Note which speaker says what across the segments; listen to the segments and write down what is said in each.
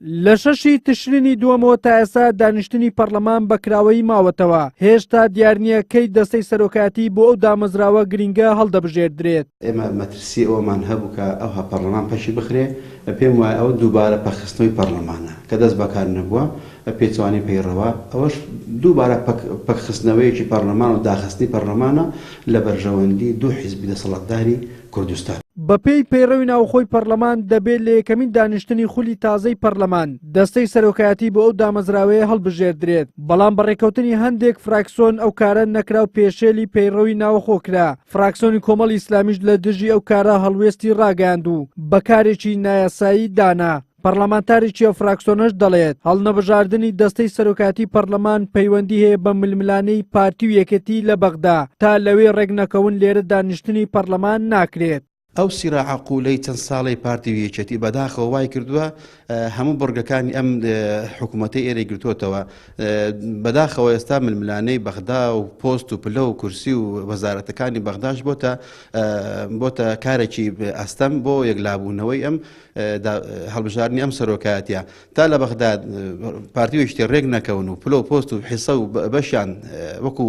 Speaker 1: لە شەشی تشرینی دووەمەوە تا ئێستا دانیشتنی پەڕلەمان بە کراوەیی ماوەتەوە، هێشتا دیار نییە کەی دەستەی سەرۆکایەتی بۆ ئەو دامەزراوە گرینگە هەڵدەبژێردرێت.
Speaker 2: ئێمە مەترسی ئەوەمان هەبوو کە ئەوها پەڕلەمان پەکی بخرێ، پێم وایە ئەوە دووبارە پەکخستنەوەی پەڕلەمانە کە دەست بەکار نەبووە، پێچەوانەی پەیڕەوە، ئەوەش دووبارە پەکخستنەوەیەکی پەڕلەمان و داخستنی پەڕلەمانە لە بەرژەوەندی دوو حیزبی دەسەڵاتداری کوردستان.
Speaker 1: بەپێی پەیڕەوی ناوخۆی پەڕلەمان، دەبێت لە یەکەمین دانیشتنی خولی تازەی پەڕلەمان، دەستەی سەرۆکایەتی بۆ ئەو دامەزراوەیە هەڵبژێردرێت، بەڵام بە ڕێککەوتنی هەندێک فراکسۆن ئەو کارە نەکرا و پێشێلی پەیڕەوی ناوخۆ کرا، فراکسۆنی کۆمەڵی ئیسلامیش لە دژی ئەو کارە هەڵوێستی ڕاگەیاند و بە کارێکی نایاسایی دانا. پەڕلەمانتارێکی ئەو فراکسۆنەش دەڵێت، هەڵنەبژاردنی دەستەی سەرۆکایەتی پەڕلەمان پەیوەندی هەیە بە ململانێی پارتی و یەکێتی لە بەغدا، تا لەوێ ڕێکنەکەون لێرە دانیشتنی پەڕلەمان ناکرێت.
Speaker 2: ئەو سیراعە قوولەی چەند ساڵەی پارتی و یەکێتی بەداخەوە وای کردووە هەموو بڕگەکانی ئەم حکوومەتەی ئێرەی گرتووەتەوە. بەداخەوە ئێستا ململانێی بەغدا و پۆست و پلە و کورسی و وەزارەتەکانی بەغداش بۆتە بۆتە کارێکی ئەستەم بۆ یەکلابوونەوەی ئەم هەڵبژاردنی ئەم سەرۆکایەتیە تا لە بەغدا پارتی و یەکێتی ڕێک نەکەون و پلە و پۆست و حیسە و بەشیان وەکو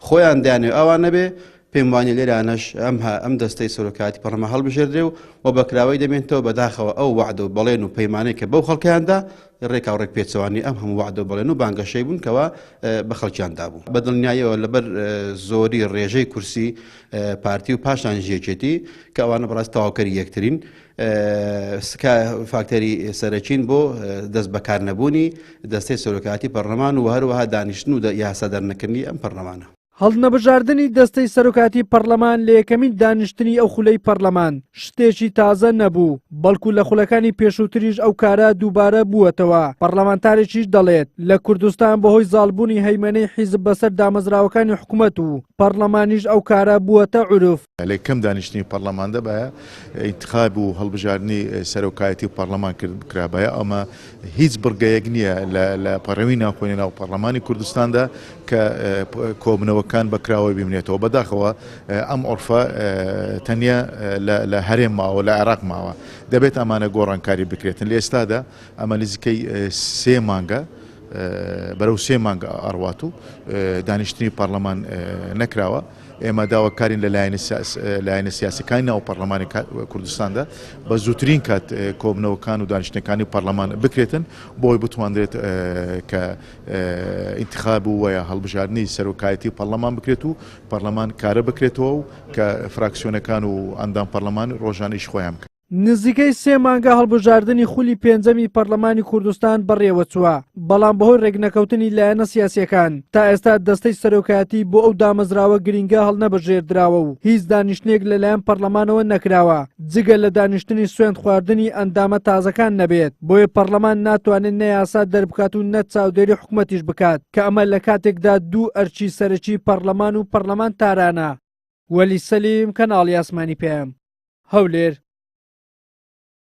Speaker 2: خۆیان دانێ ئەوان نەبێ پێم وانە لێرانەش ئەم ئەم دەستەی سەرۆکاتی پەڕەمە هەڵبژێردرێ و و بەکراوەی دەمێنتەوە بەداخەوە ئەو وعدە و بەڵێن و پەیمانەی کە بەو خەڵکیاندا ڕێکا و ڕێک پێچەوانی ئەم هەموو وعدە و بەڵێن و بانگەشەی بوون کەوا بە خەڵکیان دابوو بە دڵنیاییەوە لەبەر زۆری ڕێژەی کورسی پارتی و پاشان یەکێتی کە ئەوانە بەڕاست تەواوکەری یەکترین سکا فاکتەری سەرەکین بۆ دەست بەکارنەبوونی دەستەی سەرۆکایەتی پەرلەمان و هەروەها دانیشتن و یاسا دەرنەکردنی ئەم پەرلەمانە.
Speaker 1: هەڵنەبژاردنی دەستەی سەرۆکایەتی پەرلەمان لە یەکەمین دانیشتنی ئەو خولەی پەرلەمان شتێکی تازە نەبوو، بەڵکو لە خولەکانی پێشووتریش ئەو کارە دووبارە بووەتەوە، پەرلەمانتارێکیش دەڵێت، لە کوردستان بەهۆی زاڵبوونی هەیمەنەی حیزب بەسەر دامەزراوەکانی حکومەت و پەرلەمانیش ئەو کارە بووەتە عورف.
Speaker 3: لە یەکەم دانیشتنی پەڕلەمان دەبایە ئینتخاب و هەڵبژاردنی سەرۆکایەتی و پەڕلەمان کرد بکرابایە ئەمە هیچ بڕگەیەک نییە لە پەڕەوی ناوخۆی ناو پەڕلەمانی کوردستاندا کە کۆبنەوەکان بەکراوەی بمێنێتەوە بەداخەوە ئەم عورفە تەنیا لە هەرێم ماوە لە عێراق ماوە دەبێت ئەمانە گۆڕانکاری بکرێتن لە ئێستادا ئەمە نزیکەی سێ مانگە بەرەو سێ مانگ ئەڕوات و دانیشتنی پەڕلەمان نەکراوە ئێمە داواکارین لە لایەنە سیاسەکانی ناو پەرلەمانی کوردستاندا بە زووترین کات کۆبنەوەکان و دانیشتنەکانی پەرلەمان بکرێتن بۆی بتواندرێت کە ئینتخاب و وەیا هەڵبژاردنی سەرۆکایەتی پەرلەمان بکرێت و پەرلەمان کارە بکرێتەوە و کە فراکسیۆنەکان و ئەندام پەرلەمان ڕۆژانە ئیش خۆیان بکەن.
Speaker 1: نزیکەی سێ مانگە هەڵبژاردنی خولی پێنجەمی پەرلەمانی کوردستان بەڕێوەچووە، بەڵام بەهۆی رێکنەکەوتنی لایەنە سیاسییەکان، تا ئێستا دەستەی سەرۆکایەتی بۆ ئەو دامەزراوە گرینگە هەڵنەبژێردراوە و هیچ دانیشتنێک لەلایەن پەرلەمانەوە نەکراوە، جگە لە دانیشتنی سوێند خواردنی ئەندامە تازەکان نەبێت، بۆیە پەرلەمان ناتوانێت نە یاسا دەربکات و نە چاودێری حکومەتیش بکات، کە ئەمە لە کاتێکدا دوو ئەرکی سەرەکی پەرلەمان و پەرلەمانتارانە. وەلی سەلیم، کەناڵی ئاسمانی پەیام. هەولێر.